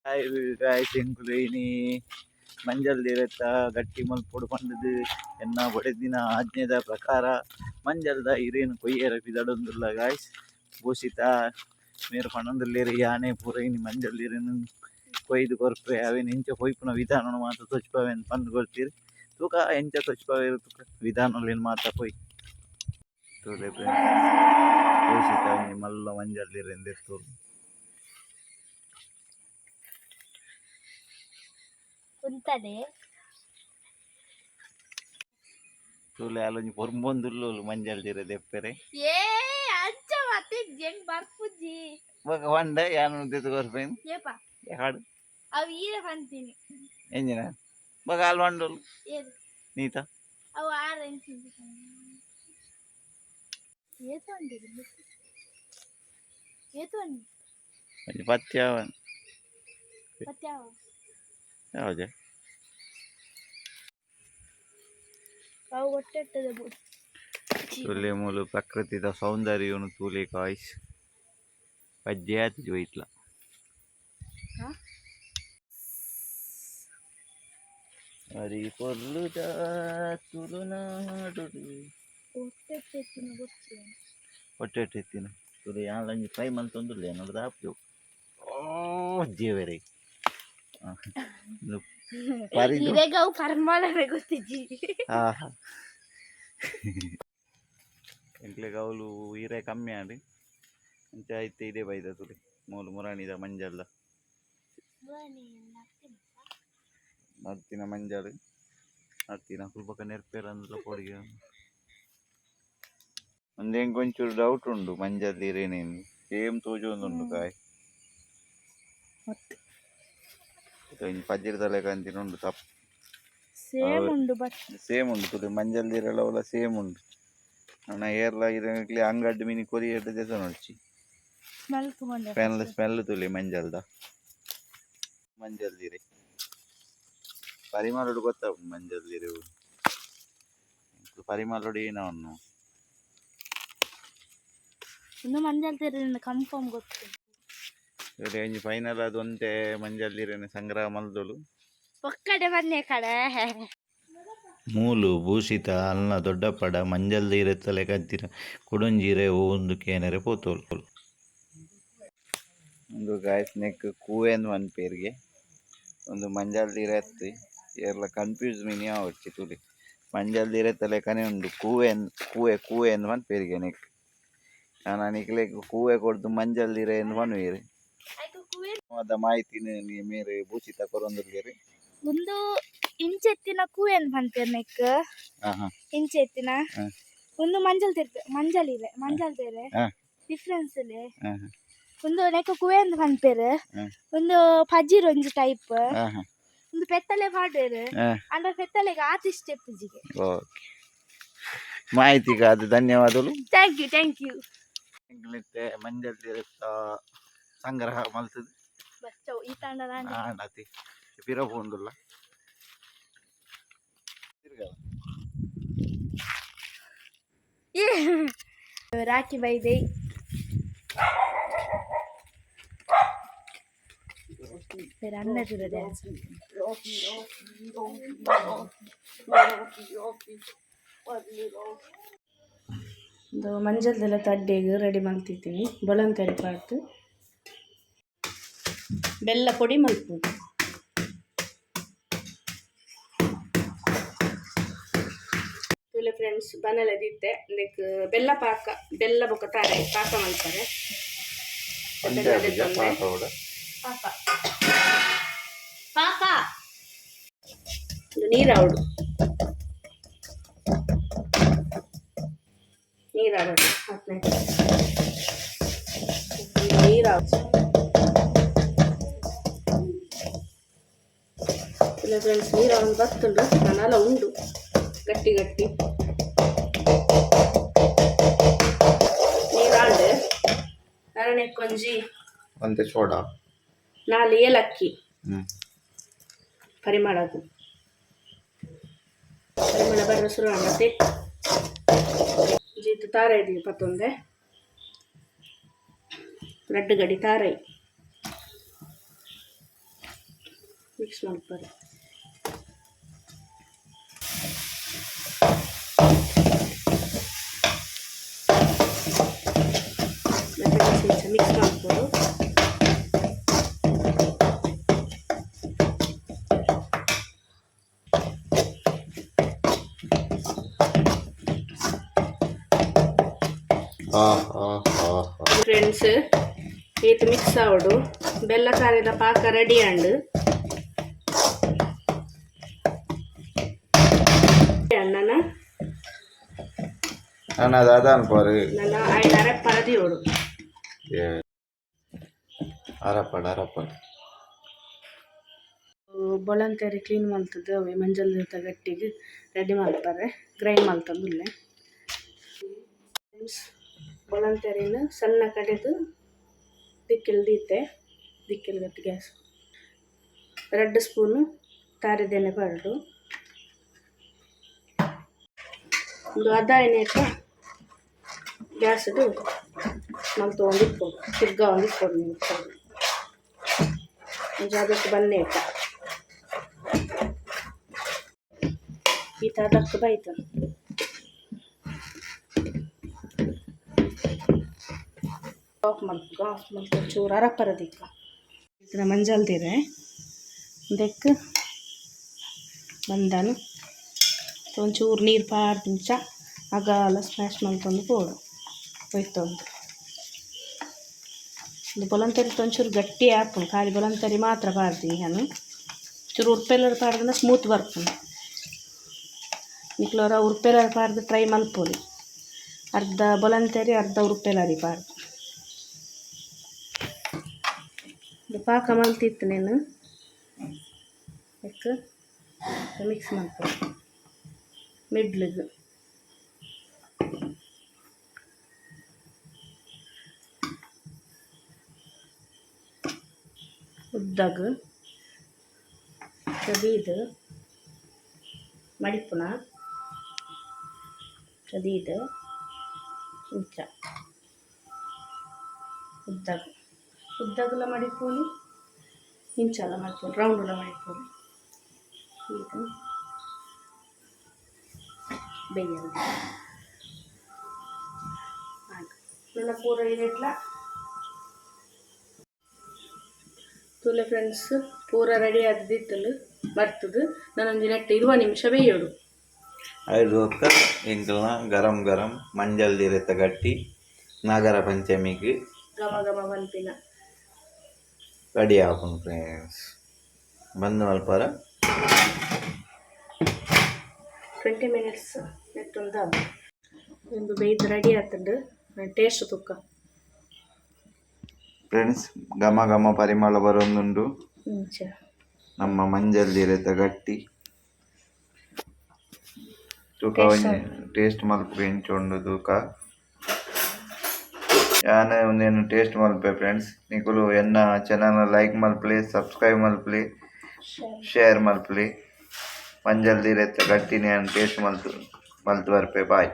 Guys, ಎಂಕುಲು ಇನಿ ಮಂಜಲ್ ದಿರೆತ ಗಟ್ಟಿ ಮಲ್ಪೊಡು ಪಂಡುದು ಎನ್ನ ಬೊಡೆದಿನ ಆಜ್ಞೆದ ಪ್ರಕಾರ ಮಂಜಲ್ದ ಇರೆನ್ ಕೊಯ್ಯೆರೆ ಪಿದಡೊಂದುಲ್ಲ ಗಾಯ್ಸ್. ಭೂಷಿತ ಮೇರ್ ಪನೊಂದುಲ್ಲೆರ್ ಯಾನೆ ಪೂರ ಇನಿ ಮಂಜಲ್ ಇರೆನ್ ಕೊಯ್ದು ಕೊರ್ಪೆ, ಅವೆನ್ ಎಂಚ ಕೊಯ್ಪುನ ವಿಧಾನನ್ ಮಾತ ತೋಜ್ಪಾವೆನ್ ಪಂದ್ ಕೊರ್ಪೆರ್. ತೂಕ ಎಂಚ ತೋಜ್ಪಾವೆರ್ ತೂಕ ವಿಧಾನೊಲೆನ್ ಮಾತ ಪೋಯಿ. ತೂಲೆ ಫ್ರೆಂಡ್ಸ್, ಭೂಷಿತ ಒಂಜಿ ಮಲ್ಲ ಮಂಜಲ್ ಇರೆನ್ ದೆತ್ತೊಲು. ಉಂತದೆ. ತೂಲೆ, ಅಲ್ಲೊಂಜಿ ಪೊರ್ಂಬೊಂದುಲ್ಲೋಲು ಮಂಜಲ್ ದಿರೆ ದೆಪ್ಪೆರೆ. ಏ, ಅಂಚ ಮತ್ತೆ ಜಂಗ್ ಬರ್ಪುಜಿ. ಬೊಕ ಪಂಡ ಯಾನ್ ದೆತ್ತ್ ಕೊರ್ಪೆನ್. ಏಪ? ಹಾಡು. ಅವು ಈರೆ ಪಂತೀನಿ. ಎಂಜಿನ ಬೊಕ ಆಲ್ ಪಂಡೋಲು. ಏರು? ನೀತ. ಅವು ಆರ್ ಏತು ಅಂದಿರಿ? ಏತು ಅಂದಿ? ಒಂಜಿ ಪತ್ತ್ ಯಾವ. ಮತ್ತೆ ಯಾವ? ಯಾವ್ದು? ಅವು ಒಟ್ಟೆಟ್ಟದ ಬುಡು. ತೂಲೆ, ಮೂಲು ಪ್ರಕೃತಿದ ಸೌಂದರ್ಯನು ತೂಲೆ ಗಾಯ್ಸ್. ಪಜ್ಜೆ ಆತಿಜಿ ಒಯ್ಟ್ಲ. ಹಾ? ಬಾರಿ ಪೊರ್ಲುದ ತುಳುನಾಡುಡು. ಒಟ್ಟೆಟ್ಟಿನ ಗೊತ್ತಿಲ್ಲ. ಹೊಟ್ಟೆ ಇತ್ತಿನ ತೂಲೆ, ಯಾನ್ಲ ಒಂಜಿ ಟ್ರೈ ಮಲ್ತೊಂದುಲ್ಲೆ, ಎನ್ನೋಡು ಆಪುಜಿ. ಓ ದೇವೆರೇ! ಪರಿದು. ಇರೆಗ್ ಅವು ಪರ್ಮಾಳನೆ ಗೊತ್ತಿಜ್ಜಿ. ಆಹಾ, ಎಂಕ್ಲೆಗ್ ಅವ್ಲು ಇರೆ ಕಮ್ಮಿ ಆಂಡ್, ಅಂಚ ಇತ್ತೆ ಇಡೆ ಬೈದ. ತೂಲೆ, ಮೂಲು ಮುರಾಣಿದ ಮಂಜಲ್ದ ನಡ್ತಿನ ಮಂಜಲ್ ನಡ್ತಿನ ಬೊಕ ನೆರ್ಪೆರ್ ಅಂದ್ಲ ಪೋಡಿಗೆ. ಉಂದು ಎಂಕ್ ಒಂಚೂರು ಡೌಟ್ ಉಂಡು, ಮಂಜಲ್ ಇರೆನೇಂದ್. ಸೇಮ್ ತೋಜೊಂದುಂಡು ಕಾಯ್. ಮತ್ತೆ? ಒಂಜಿ ಪಜಿರ್ದ ಲೆಕ ಅಂಚಿನ ಉಂಡು ತಪ್ಪು. ಸೇಮ್ ಉಂಡು ಬಟ್. ಸೇಮ್ ಉಂಡು ತೂಲೆ, ಮಂಜಲ್ ಇರೆಲ ಅವಲ ಸೇಮ್ ಉಂಡು. ನನ ಏರ್ಲ ಇರೆಗ್ಲೆ ಅಂಗಡ್ ಮಿನಿ ಕೊರಿಯೆರ್ಡ ದೆತೊನೊಡ್ಚಿ. ಸ್ಮೆಲ್ ತಗೊಂಡೆ. ಸ್ಮೆಲ್, ಸ್ಮೆಲ್ ತೂಲೆ ಮಂಜಲ್ದ. ಮಂಜಲ್ ಇರೆ ಪರಿಮಳಡ್ ಗೊತ್ತಾಪುಂಡು ಮಂಜಲ್ ಇರೆ. ಪರಿಮಳಡ್ ಏನವನ್ನು. ಇನ್ನು ಮಂಜಲ್ ತೆರಿನ ಕನ್ಫರ್ಮ್ ಗೊತ್ತು. ಇರೆ ಒಂಜಿ ಫೈನಲ್ ಆದ್ ಒಂತೆ ಮಂಜಲ್ ಇರೆನ್ ಸಂಗ್ರಹ ಮಲ್ದೊಲು. ಒಕ್ಕಡೆ ಬನ್ನಿ ಕಡೆ. ಮೂಲು ಭೂಷಿತ ಅಲ್ನ ದೊಡ್ಡಪ್ಪಡ ಮಂಜಲ್ ಇರೆತ್ತ ಲೆಕಂತಿನ ಕುಡೊಂಜಿ ಇರೆ ಒವುಂದು ಕೇನೆರೆ ಪೋತೊಲು. ಉಂದು ಗಾಯ್ಸ್, ನೆಕ್ ಕೂವೆಂದ್ ಪನ್ಪೆರ್ಗೆ. ಉಂದು ಮಂಜಲ್ ಇರೆ ಅತ್ತ್, ಏರ್ಲ ಕನ್ಫ್ಯೂಸ್ ಮಿನಿ ಆವೊಡ್ಚಿ. ತೂಲೆ, ಮಂಜಲ್ ಇರೆತ್ತ ಲೆಕನೆ ಉಂಡು. ಕೂವೆನ್ ಕೂವೆ ಕೂವೆಂದ್ ಪನ್ಪೆರ್ಗೆ ನೆಕ್. ನನ ನಿಕ್ಲೆಗ್ ಕೂವೆ ಕೊರ್ದು ಮಂಜಲ್ ಇರೆ ಇಂದ್ ಪನ್ವೆರ್. ಅದ ಮಾಹಿತಿನ್ ಮೇರ್ ಭೂಷಿತ ಕೊರೊಂದುಲ್ಲೆರ್. ಉಂದು ಇಂಚೆತ್ತಿನ ಕೂವೆನ್ ಪನ್ಪೆರ್ ನೆಕ್. ಇಂಚೆತ್ತಿನ. ಉಂದು ಮಂಜಲ್ ತೆರ್ಪೆ, ಮಂಜಲ್ ಇರೆ, ಮಂಜಲ್ ತೆರೆ. ಡಿಫ್ರೆನ್ಸ್ ಇದೆ. ಉಂದು ನೆಕ್ ಕೂವೆಂದ್ ಪನ್ಪೆರ್. ಉಂದು ಪಜಿರ್ ಒಂಜಿ ಟೈಪ್. ಉಂದು ಪೆತ್ತಲೆ ಪಾಡ್ವೆರ್. ಅಂಡ ಪೆತ್ತಲೆಗ್ ಆತ್ ಇಷ್ಟ ಇಪ್ಪುಜಿಗೆ. ಓಕೆ, ಮಾಹಿತಿಗಾದ ಧನ್ಯವಾದಗಳು. Thank you, thank you. ಎಂಕ್ಲಿತ್ತೆ ಮಂಜಲ್ ಇರೆತ್ತ ಸಂಗ್ರಹ ಮಲ್ತುದು. ಬಸ್ ಈ ತಂಡದ. ಆಂಡತಿ ಪಿರ ಪೋವೊಂದುಲ್ಲ ತಿರ್ಗಲ. ರಾಖಿ ಬೈದೆ. ಅನ್ನ ಡ್ಯಾನ್ಸ್. ಒಂದು ಮಂಜಲ್ದೆಲ್ಲ ತಡ್ಡೆಗ್ ರೆಡಿ ಮಲ್ತಿದ್ದೀನಿ. ಬೊಳಂತರಿ ಪಾಡ್ದು ಬೆಲ್ಲ ಪೊಡಿ ಮಲ್ಪುದು. ತೂಲೆ ಫ್ರೆಂಡ್ಸ್, ಬನಲೆ ದಿತ್ತೆ. ಇಂದೆಕ್ ಬೆಲ್ಲ ಪಾಕ, ಬೆಲ್ಲ ಬೊಕ್ಕ ತಾರೆ ಪಾಕ ಮಲ್ಪರೆ. ಬೆಲ್ಲ ದೆತ್ತೊಂದೆ. ಪಾಕ, ಪಾಕ. ಉಂದು ನೀರಾವಡು, ನೀರಾವಡು ಹಾಕ್ನೆ ನೀರಾವು. ಇಲ್ಲ ಫ್ರೆಂಡ್ಸ್, ನೀರಾವೊಂದು ಬತ್ತುಂಡು. ನನಲ ಉಂಡು ಗಟ್ಟಿ ಗಟ್ಟಿ. ನೀರಾಂಡ್ ನರನೆಕ್ಕೊಂಜಿ ಒಂತೆ ಸೋಡಾ. ನಾಲ್ ಏಲಕ್ಕಿ. ಪರಿಮಳಗು ಪರಿಮಳ ಬರ್ರ ಶುರು ಮತ್ತೆ ಜೀತು. ತಾರೈ ಪತ್ತೊಂದೆ ರಡ್ಡು ಗಡಿ ತಾರೈ. Mix ಮಲ್ಪರೆ. ಮತ್ತೆ ಮಿಕ್ಸ್ ಮಾಡ್ಬೋದು. ಫ್ರೆಂಡ್ಸ್, ಏತ್ ಮಿಕ್ಸ್ ಆವಡು. ಬೆಲ್ಲ ತಾರೆದ ಪಾಕ ರೆಡಿ ಅಂಡ್ ಅಣ್ಣನ. ನಾನು ಅದು ಅದ ಅನ್ಪಾರು. ನನ್ನ ಐದು ಅರೆ ಪರದಿಯೋಡು. ಅರಪಡ ಅರಪಡ. ಬೊಳಂತೆರಿ ಕ್ಲೀನ್ ಮಲ್ತದ್ದು ಅವೆ ಮಂಜಲ್ ಗಟ್ಟಿಗೆ ರೆಡಿ ಮಲ್ಪರೆ, ಗ್ರೈಂಡ್ ಮಲ್ತಂದುಲ್ಲೆ. ಫ್ರೆಂಡ್ಸ್, ಬೊಳಂತೆರಿನ ಸಣ್ಣ ಕಡೆದು ದಿಕ್ಕೆಲ್ ದೀತೆ, ದಿಕ್ಕೆಲ್ ಗಟ್ಟಿ ಗ್ಯಾಸ್. 2 ಸ್ಪೂನು ತಾರಿದೆಣ್ಣೆ ಪಾಡು. ಒಂದು ಅದ ಎಣ್ಣೆಕ ಗ್ಯಾಸ್ದು ಮಲ್ತು ಒಂದು ಇಟ್ಕೊಡು, ತಿರ್ಗಾ ಒಂದು ಇಟ್ಕೊಡು. ನೀವು ಒಂಜಿ ಅದಕ್ಕೆ ಬನ್ನಿ ಇಟ್ಟ ಈತ ಅದಕ್ಕೆ ಬೈತ. ಆಫ್ ಮಲ್ಪ, ಆಫ್ ಮಲ್ಪ ಚೂರು ಅರಪರದಿಕ್ಕ ಇದನ್ನ ಮಂಜಲ್ದಿರೆ ಇದಕ್ಕೆ ಬಂದನು. ಒಂಚೂರು ನೀರು ಪಾಡ್ದಿಂಚ ಅಗಾಲ ಸ್ಮ್ಯಾಶ್ ಮಲ್ತೊಂದು ಪೋಡು ಒಯ್ತೊಂದು. ಇದು ಬೊಲಂತರಿ ಒಂಚೂರು ಗಟ್ಟಿ ಆಪುಂಡು. ಖಾಲಿ ಬೊಲಂತರಿ ಮಾತ್ರ ಪಾಡ್ದಿ ನಾನು. ಚೂರು ಉರ್ಪೆಲ್ಲರ್ ಪಾಡ್ದನ ಸ್ಮೂತ್ ಬರ್ಪುಂಡು. ನಿಕ್ಲೋರ ಉರ್ಪೆಲರ್ ಪಾಡ್ದು ಟ್ರೈ ಮಲ್ಪೊಲಿ. ಅರ್ಧ ಬೊಲಂತರಿ, ಅರ್ಧ ಉರ್ಪೆಲರಿ ಪಾಡ್ದು. ಇದು ಪಾಕ ಮಲ್ತಿತ್ತು నేను ಎಕ್ ಮಿಕ್ಸ್ ಮಲ್ಪೊಡು ಮಿಡ್ಲಿಗೆ. ಉದ್ದಗ್ ಚದೀದು ಮಡಿಪುನ ಚದೀದು ಇಂಚ ಉದ್ದಗ್ ಉದ್ದಗಲ ಮಡಿಪೋಲಿ, ಇಂಚಲ ಮಡಿಪೋಲಿ, ರೌಂಡುಲ ಮಡಿಪೋಲಿ. ಇದು ಬೇಯಲ್ಲ ನನ್ನ ಪೂರ ಇರೆಟ್ಲ ತೂಲೆ ಫ್ರೆಂಡ್ಸ್, ಪೂರ ರೆಡಿ ಆದದಿತ್ತಲು ಬರ್ತದೆ. ನಾನೊಂದು ನೆಟ್ 20 ನಿಮಿಷ ಬೇಯೋಡು. ಐದು ಹೊತ್ತ ಎಂಕಲ್ನ ಗರಂ ಗರಂ ಮಂಜಲ್ ದಿರೆತ ಗಟ್ಟಿ ನಾಗರ ಪಂಚಮಿಗೆ ಘಮ ಘಮ ಪನ್ಪಿನ ರೆಡಿ ಆಪುಂಡು ಫ್ರೆಂಡ್ಸ್. ಬಂದು ಮಲ್ಪರ. 20 ಮಿನಿಟ್ಸ್ ನೆಟ್ಟುಂದ. ಒಂದು ಬೇಯ್ದು ರೆಡಿ ಆತಂಡು. ಟೇಸ್ಟ್ ತುಕ್ಕ. ಫ್ರೆಂಡ್ಸ್, ಘಮ ಘಮ ಪರಿಮಳ ಬರೊಂದುಂಡು. ಇಂಚ. ನಮ್ಮ ಮಂಜಲ್ ದಿರೆತ ಗಟ್ಟಿ ತೂಕ. ಟೇಸ್ಟ್ ಮಲ್ಪು ಎಂಚ ಉಂಡು ತೂಕ. ಯಾನ್ ಉಂದೆನ್ ಟೇಸ್ಟ್ ಮಲ್ಪೆ. ಫ್ರೆಂಡ್ಸ್, ನಿಕುಲು ಎನ್ನ ಚಾನಲ್ ಲೈಕ್ ಮಲ್ಪಲೆ, ಸಬ್ಸ್ಕ್ರೈಬ್ ಮಲ್ಪಲೆ, ಶೇರ್ ಮಲ್ಪಲೆ. ಮಂಜಲ್ ದಿರೆತ ಗಟ್ಟಿನಿ ಯಾನ್ ಟೇಸ್ಟ್ ಮಲ್ತು ಮಲ್ತು ಬರ್ಪೆ. ಬಾಯ್.